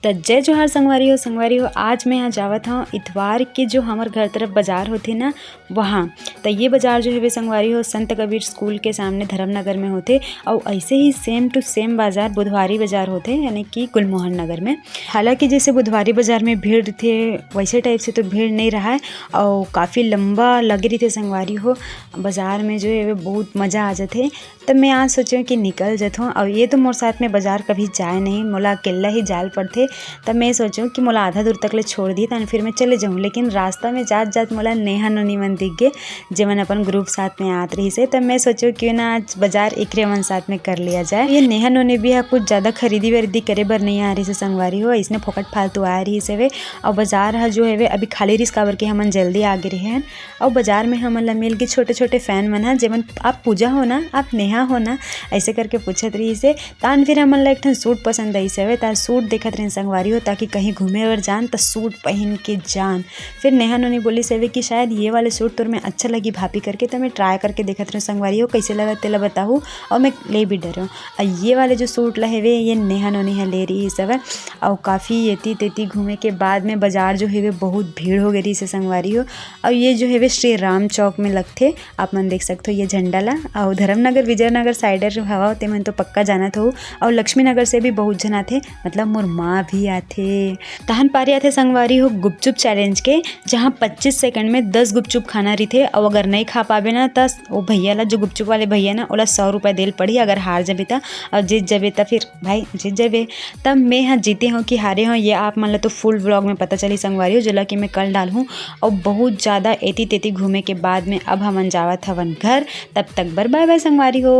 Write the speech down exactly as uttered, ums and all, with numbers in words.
त जय जोहार संगवारी हो। संगवारी हो, आज मैं यहाँ जावत हूँ इतवार के जो हमर घर तरफ बाजार होथे ना, वहाँ। त ये बाजार जो हवे संगवारी हो, संत कबीर स्कूल के सामने धर्मनगर में होथे। और ऐसे ही same to same बाजार बुधवारी बाजार होथे, यानी कि गुलमोहन नगर में। हालांकि जैसे बुधवारी बाजार में भीड़ रहिथे, वैसे type से तो भीड़ नहीं रहा है। और काफ़ी लंबा लगे रहिथे संगवारी हो, बाजार में जो है वो बहुत मज़ा आ जाथे। तब मैं आज सोचें कि निकल जथों। और ये तो मोर साथ में बाजार कभी जाए नहीं, मोला अकेला ही जाल पड़थे। तब मैं सोचें कि मोला आधा दूर तक ले छोड़ दी, तहन फिर मैं चले जाऊँ। लेकिन रास्ता में जात जात मोला नेहा नोनी मन दिख गे, जेमन अपन group साथ में आत रहिस हे। तब मैं सोचें क्यों ना आज बाजार एकरे मन साथ में कर लिया जाए। ये नेहा नोनी भी हा कुछ ज़्यादा खरीदी वरीदी करे बर नहीं आ रहिस हे संगवारी हो, इसने फोकट फालतू आए रहिस हवे। और बाजार हा जो हवे अभी खाली रहिस, काबर कि हमन जल्दी आ गे रहे हन। अउ बाजार में हमन ला मिल गे छोटे-छोटे fan मन ह, जेमन, "आप पूजा हो ना? आप नेहा हो ना?" ऐसे करके पूछत रहिस हे। तान फिर हमन ला एक ठन suit पसंद आइस हवे, तान suit देखत रहेन संगवारी हो, ताकि कहीं घूमे बर जान त suit पहिन के जान। फिर नेहा नोनी बोलिस हवे कि शायद ये वाले suit तोर में अच्छा लगी भाभी करके, त मैं try करके देखत रहें संगवारी हो, कैसे लगा तेला बताहू, अउ मैं ले भी डरें। अउ ये वाले जो suit ला हेवे, ये नेहा नोनी ह ले रहिस हवे, अउ काफ़ी एती तेती घूमे के बाद में बाजार जो हेवे बहुत भीड़ हो गे रहिस हे संगवारी हो। अउ ये जो हेवे श्री राम चौक में लगथे, आप मन देख सकथो ये झंडा ला। अउ धर्मनगर, विजयनगर side हवा, ते मन तो पक्का जानत हो। अउ लक्ष्मी नगर से भी बहुत झन आथे, मतलब मोर माँ भी आथे। तहन पारी आथे संगवारी हो गुपचुप challenge के, जहाँ पच्चीस second में दस गुपचुप खाना रहिथे। अउ अगर नहीं खा पाबे ना, त वो भैया ला, जो गुपचुप वाले भैया ना, ओला सौ रुपये देल पड़ही अगर हार जाबे त। अउ जीत जाबे त फिर भाई जीत जाबे। तब मैं ह जीते हूँ कि हारे हूँ, ये आप मन ला तो full vlog में पता चली संगवारी हो, जेला कि मैं कल डालहूँ। और बहुत ज़्यादा एती तेती घूमे के बाद में अब हमन जावत हवन घर। तब तक बर bye bye संगवारी हो।